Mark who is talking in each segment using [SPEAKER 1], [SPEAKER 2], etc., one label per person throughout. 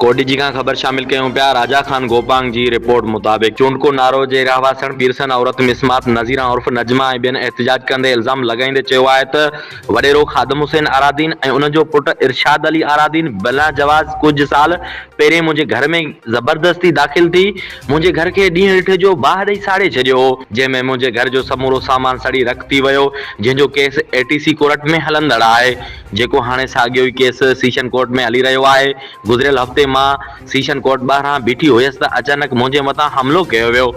[SPEAKER 1] ڪوٽڏيجي کان خبر شامل ڪيون پيا راجا خان گوپانگ جي رپورٽ مطابق چونڊڪو نارو جي رهواسڻ پيرسن عورت مسمات نظيران عرف نجمه ۽ ٻين احتجاج ڪندي الزام لڳائيندي چيو آهي ته وڏيرو خادم حسين آرادين ۽ ان جو پٽ ارشاد علي آرادين بنا جواز ڪجهه سال پهرين منهنجي گهر ۾ زبردستي داخل ٿي منهنجي گهر کي ڏينهن ڏٺي جو باهه ڏئي ساڙي ڇڏيو هو جنهن ۾ منهنجي گهر جو سمورو سامان سڙي رک ٿي ويو جنهن جو ڪيس اي ٽي سي ڪورٽ ۾ هلندڙ آهي جيڪو هاڻي ساڳيو ئي ڪيس سيشن ڪورٽ ۾ هلي رهيو آهي. گذريل هفتي مان سيشن ڪورٽ ٻاهران بيٺي هيس ته اچانڪ منهنجي مٿان حملو ڪيو ويو.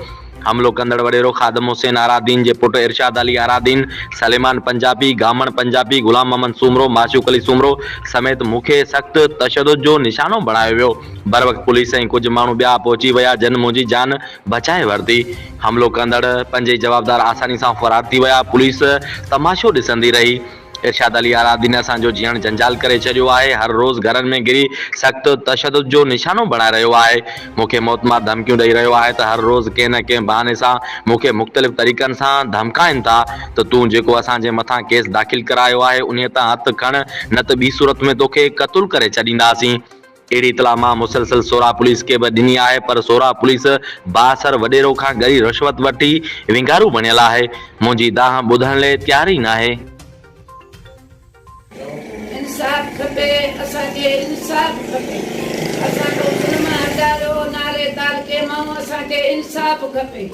[SPEAKER 1] حملو ڪندڙ وڏيرو خادم حسين آرادين جي پٽ ارشاد علي آرادين، سليمان پنجابي، گامڻ پنجابي، غلام محمد سومرو، معشوق علي سومرو سميت مون کي سخت تشدد جو نشانو بڻايو ويو. بروقت پوليس ۽ ڪجهه ماڻهو ٻيا پهچي ويا جن منهنجي جان بچائي ورتي. حملو ڪندڙ پنجئي جوابدار آساني سان فرار ٿي ويا. پوليس تماشو ڏسندي رهي. ارشاد علي آرادين اسان جو جيئڻ جنجال ڪري ڇڏيو آهي، هر روز گهرن ۾ گهري سخت تشدد جو نشانو بڻائي رهيو آهي، مون کي موتمار ڌمڪيون ڏئي رهيو آهي ته هر روز ڪنهن نه ڪنهن بهاني سان مون کي مختلف طريقن سان ڌمڪائين ٿا ته تون جيڪو اسان جي مٿان ڪيس داخل ڪرايو آهي انهي تان هٿ کڻ نه ته ٻي صورت ۾ توکي قتل ڪري ڇڏينداسين. اهڙي اطلاع مان مسلسل سورا پوليس کي به ڏني آهي پر سورا پوليس بااثر وڏيرو کان ڳري رشوت وٺي ونگارو بڻيل آهي، منهنجي دانهن ٻڌڻ لئي تيار ئي ناهي.
[SPEAKER 2] انصاف کپي اسان کي انصاف کپي اسان کان ظلم هٽاريو ناري تعلقي مئون اسان کي انصاف کپي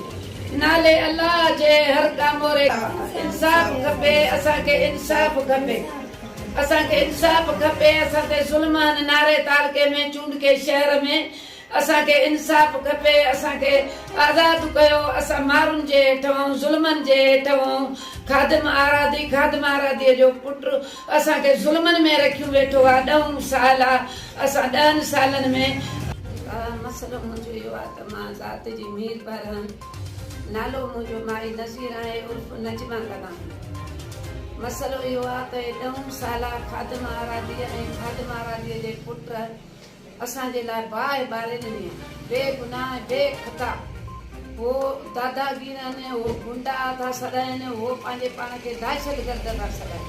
[SPEAKER 2] نالي الله جي هر ڪاموري انصاف کپي اسان کي انصاف کپي. اسان کي انصاف کپي اسان تي ظلم آهن ناري تعلقي ۾ چونڊڪي شهر ۾ اسان کي انصاف کپي اسان کي آزاد ڪيو اسان مارن جي هيٺ آهون ظلمن جي هيٺ آهون خادم آرادي خادم آرادي جو پٽ اسان کي ظلمن ۾ رکيون ويٺو آ ڏهون سال آ اسان ڏهن سالن ۾. مسئلو منهنجو اهو آ ته مان ذات جي مير بحر نالو منهنجو مائي نظير آهي عرف نجمه ڪنان. مسئلو اهو آ ته هي ڏهون سال آ خادم آراديء ۽ خادم آراديء جي پٽ اسان جي لاء باهه ٻاري ڏني آ. بي گناهه ۽ بي خطا. هو داداگير آهن، هو غنڊا ٿا سڏائين، هو پنهنجي پاڻ کي دهشتگرد ٿا سڏائين.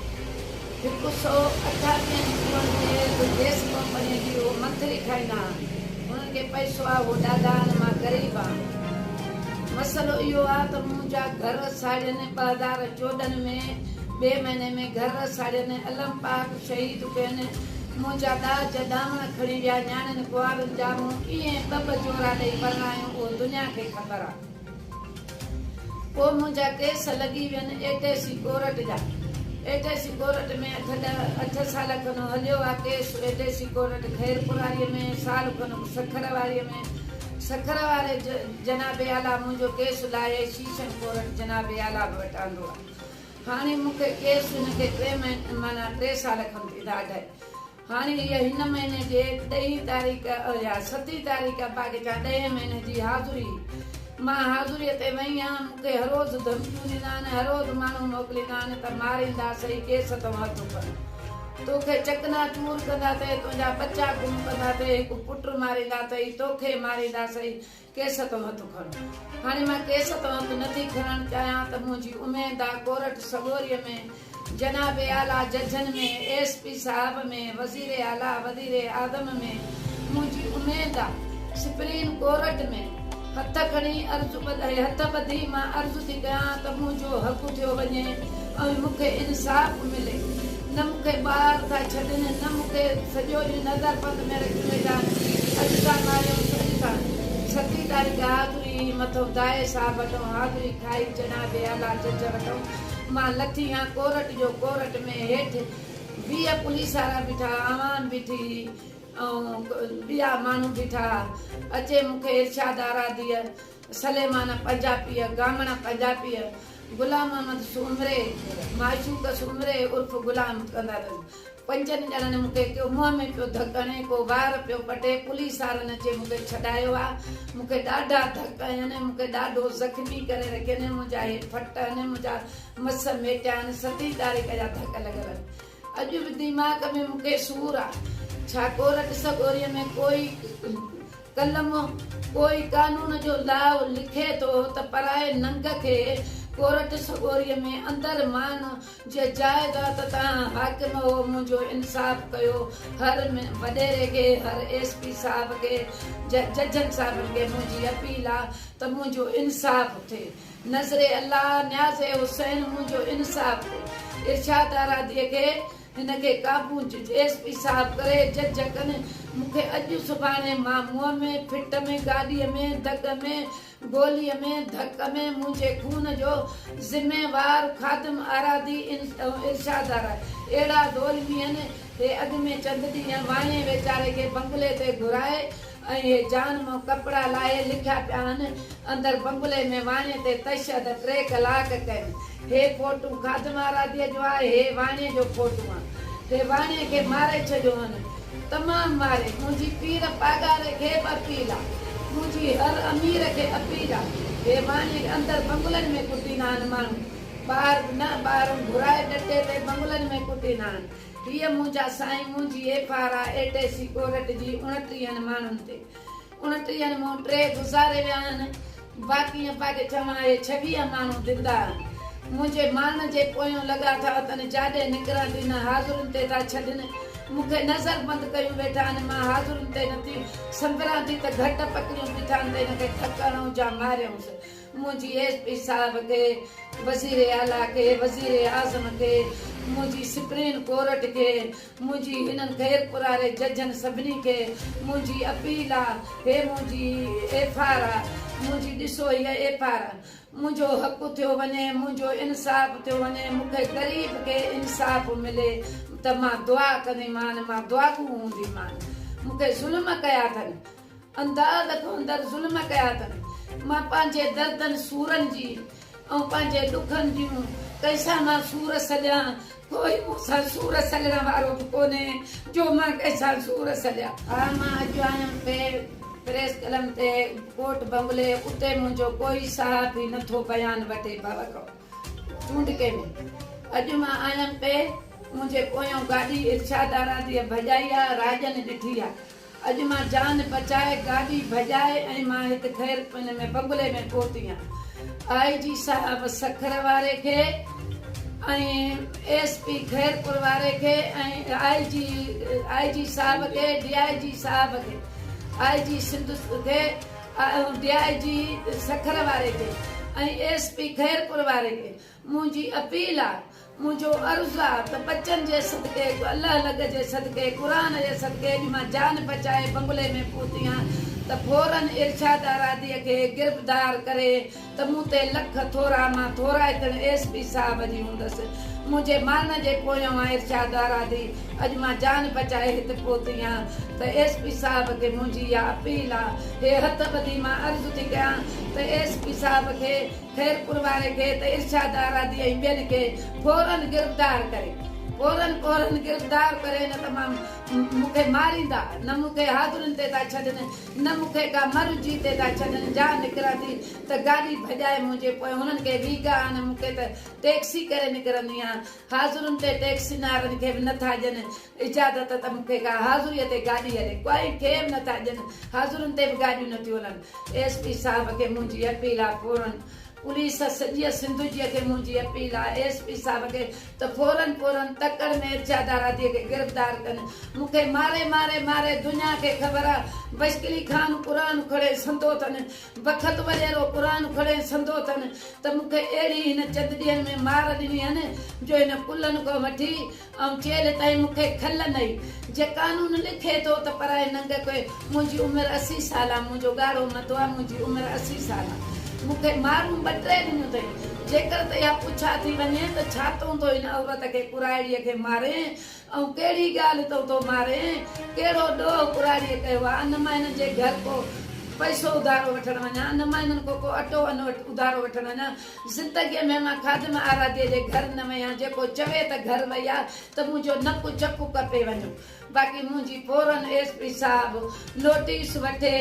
[SPEAKER 2] هڪ سئو اٺاويهن ڪوئن تي به گيس ڪمپنيء جي هو منٿلي کائيندا آهن. هنن کي پئسو آ، هو ڏاڍا آهن، مان غريب آهيان. مسئلو اهو آ ته منهنجا گهر ساڙين 2014 ۾ ٻئي مهيني ۾ گهر ساڙين علم پاڪ شهيد ڪين منهنجا ڏاج ڏانوڻ کڻي ويا نياڻين ڪنوارن جا مون ڪيئن ٻه ٻه جورا ڏئي پرڻايون اهو دنيا کي خبر آ. پوء منهنجا ڪيس لڳي وين اي ٽي سي ڪورٽ جا. اي ٽي سي ڪورٽ ۾ اٺ ڏهه اٺ سال کن هليو آ case A T C court Khairpur واري ۾ سال کن سکر واري ۾. سکر واري جناب اعليٰ منهنجو ڪيس لاهي شيشن ڪورٽ جناب اعليٰ به وٽ آندو آ. هاڻي مون کي ڪيس هن کي ٽي مهينا معنيٰ ٽي سال کن ٿيندا اڍائي. هاڻي هيء هن مهيني جي ڏهين تاريخ يا ستين تاريخ ابا کي چوان ڏهين مهيني جي حاضري مان حاضريء تي وئي آهيان مون کي هروز ڌمڪيون ڏيندا آهن هروز ماڻهو موڪليندا آهن ته مارينداسئي ڪيس تون هٿ کڻ توکي چڪنا چور ڪندا اٿئي تنهنجا ٻچا گم ڪندا اٿئي هڪ پٽ ماريندا اٿئي توکي مارينداسئي ڪيس تون هٿ کڻ. هاڻي مان ڪيس تون هٿ نٿي کڻڻ چاهيان ته منهنجي اميد آ ڪورٽ سڳوريء ۾ جناب اعليٰ ججن ۾ ايس پي صاحب ۾ وزير اعليٰ وزير اعظم ۾ منهنجي اميد آ سپريم ڪورٽ ۾ هٿ کڻي عرض هٿ ٻڌي مان عرض ٿي ڪيان ته منهنجو حق ٿيو وڃي ۽ مون کي انصاف ملي. نه مون کي ٻاهر ٿا ڇڏين، نه مون کي سڄو ڏينهن نظر بند ۾ رکيو ويٺا آهن. اڄ ٿا ماريون اڄ ٿا. ستين تاريخ حاضري هئي، مٿئون دائي صاحب وٽئون حاضري کائي جناب اعليٰ جج وٽئون مان لٿي هان ڪورٽ جو ڪورٽ ۾ هيٺ 20 پوليس وارا بيٺا ها، عوام بيٺي هئي ۽ ٻيا ماڻهو بيٺا ها. اچي مون کي ارشاد آراديء، سليمان پنجاپيء، گامڻ پنجاپيء، غلام محمد سومري، معشوق سومري عرف غلام ڪندا اٿس. پنجن ڄڻن مون کي ڪيو منهن ۾ پيو ڌڪ هڻي، ڪو وار پيو پٽي، پوليس وارن اچي مون کي ڇڏايو آ. مون کي ڏاڍا ڌڪ هنيا آهن، مون کي ڏاڍو زخمي ڪري رکين، منهنجا هي ڦٽ آهن، منهنجا مس ميٽيا آهن، ستين تاريخ جا ڌڪ لڳل آهن. اڄ به دماغ ۾ مون کي سور آ. ڇا ڪورٽ سڳوريء ۾ ڪوئي قلم ڪوئي قانون جو لاء لکي ٿو ته پرائي ننگ کي ڪورٽ سڳوريء ۾ اندر مان جي جائداد تان حاڪم هو منهنجو انصاف ڪيو هر وڏيري کي هر ايس پي صاحب کي ججن صاحبن کي منهنجي اپيل آ ته منهنجو انصاف ٿئي نظر الله نياز حسين منهنجو انصاف ٿئي ارشاد آراديء کي هن کي قابو ايس پي صاحب ڪري جج ڪن مون کي اڄ سڀاڻي مان منهن ۾ ڦٽ ۾ گاڏيء ۾ دڳ ۾ گوليء ۾ ڌڪ ۾ منهنجي خون جو ذميوار خادم آرادي ارشاد آرائي. اهڙا ظولمي هن، هي اڳ ۾ چند ڏينهن واڻيي ويچاري کي بنگلي تي گهرائي ۽ هي جان مون ڪپڙا لاهي لکيا پيا هن، اندر بنگلي ۾ واڻيي تي تشدد 3 ڪلاڪ ڪين. هي فوٽو خادم آراديء جو آهي، هي واڻيي جو فوٽو آ. هي واڻيي کي ماري ڇڏيو هن. تمام ماري. منهنجي پير پاڳاري کي به اپيل آ. منهنجي هر امير کي اپيل آ. هي واڻيي کي اندر بنگلن ۾ ڪٽيندا آهن ماڻهو. ٻاهر به نه، ٻاهرون گهرائي ڏٽي تي بنگلن ۾ ڪٽيندا آهن. هيء منهنجا سائين منهنجي ايف آر آ اي ٽي سي ڪورٽ جي 29 ماڻهن تي. 29 مون 3 گذاري ويا آهن، باقي ابا کي چوان اهي 26 ماڻهو زنده آهن. منهنجي مارڻ جي پويون لڳا ٿا وتن، جاڏي نڪران ٿي نه حاضرين تي ٿا ڇڏن. مون کي نظر بند ڪيون ويٺا آهن، مان حاضرين تي نه ٿي سنڀران ٿي ته گهٽ پڪڙيون بيٺا آهن ته هن کي ڌڪ هڻئون جا ماريئونس. منهنجي ايس پي صاحب کي، وزير اعليٰ کي، وزير اعظم کي، منهنجي سپريم ڪورٽ کي، منهنجي هنن خيرپور واري ججن سڀني کي منهنجي اپيل آ، هي منهنجي ايف آر آ، منهنجي ڏسو هيء ايف آر آ، منهنجو حق ٿيو وڃي، منهنجو انصاف ٿيو وڃي، مون کي غريب کي انصاف ملي ته مان دعا ڪنديمان، مان دعاگو هونديمان، مون کي ظلم ڪيا اٿن. انداز کان اندر ظلم ڪيا اٿن. مان پنهنجي دردن سورن جي ۽ پنهنجي ڏکن جون ڪنهن سان مان سور سليان، ڪوئي مون سان سور سلڻ وارو به ڪونهي جو مان ڪنهن سان سور سليان. ها مان اڄ آيم پي پريس ڪلب تي ڪوٽ بنگلي اتي منهنجو ڪوئي صحافي نٿو بيان وٺي ڀوڪ چونڊڪي ۾ اڄ مان آيم پي منهنجي پويان گاڏي ارشاد آراديء ڀڄائي آ راڄن ڏٺي آ. اڄ مان جان بچائي گاڏي ڀڄائي ۽ مان هت خيرپور ۾ بنگلي ۾ پهتي آهيان. آء جي صاحب سکر واري کي ۽ ايس پي خيرپور واري کي ۽ آء جي آء جي صاحب کي ڊي I جي صاحب کي آء جي سنڌ کي ڊي I جي سکر واري کي ۽ ايس پي خيرپور واري کي منهنجي اپيل آ، منهنجو عرض آ ته ٻچن جي صدقي، الله لڳ جي صدقي، قرآن جي صدقي اڄ مان جان بچائي بنگلي ۾ پهتي آن ته فورن ارشاد آراديء کي گرفتار ڪري ته مون تي لک ٿورا مان ٿورائتڻ ايس پي صاحب جي هوندس. منهنجي مارڻ جي پويان آ ارشاد آرادي، اڄ مان جان بچائي هت پهتي آن ته ايس پي صاحب کي منهنجي اها اپيل آ، هي هٿ ٻڌي مان عرض ٿي ڪيان ته ايس پي صاحب کي خيرپور واري کي ته ارشاد آرادي ۽ ٻين کي فورن گرفتار ڪري فورن فورن گرفتار ڪري نه ته مان مون کي ماريندا نه مون کي حاضرين تي ٿا ڇڏن نه مون کي ڪا مر جي تي ٿا ڇڏن جا نڪران ٿي ته گاڏي ڀڄائي منهنجي پويان هنن کي ويگا آهن مون کي ته ٽيڪسي ڪري نڪرندي آهيان حاضرين تي ٽيڪسين وارن کي به نه ٿا ڏين اجازت ته مون کي ڪا حاضريء تي گاڏي هلي ڪنهن کي به نه ٿا ڏين حاضرين تي به گاڏيون نه ٿيون هلن ايس پي صاحب کي منهنجي اپيل آ فورن پوليس سڄيء سنڌ جي کي منهنجي اپيل آ ايس پي صاحب کي ته فورن فورن تڪڙ ۾ ارشاد آراديء کي گرفتار ڪن مون کي ماري ماري ماري دنيا کي خبر آ بشڪلي خان قرآن کڙي سندو اٿن بخت وڏيرو قرآن کڙي سندو اٿن ته مون کي اهڙي هن چند ڏينهن ۾ مار ڏني هن جو هن ڪلهن کان وٺي ۽ چيلهه تائين مون کي کل نه ئي. جي قانون لکي ٿو ته پرائي ننگ ڪوئي. منهنجي عمر 80 سال آ، منهنجو ڳاڙهو مٿو آ، منهنجي عمر 80 سال آ. مون کي مارون ٻه ٽي ڏنيون اٿئي. جيڪر ته اها پڇا ٿي وڃي ته ڇا تون ٿو هن عورت کي ڪرائڙيء کي مارين ۽ ڪهڙي ڳالهه تون ٿو مارين؟ ڪهڙو ڏوهه ڪراڙيء ڪيو آ؟ ان مان هنن جي گهر ڪو پئسو اڌارو وٺڻ وڃان، ان مان هنن کان ڪو اٽو ان اڌارو وٺڻ وڃان. زندگيء ۾ مان خادم آراديء جي گهر نه وئي آهيان، جيڪو چوي ته گهر وئي آ ته منهنجو نڪ چڪ ڪپي وڃو. باقي منهنجي فورن ايس پي صاحب نوٽيس وٺي.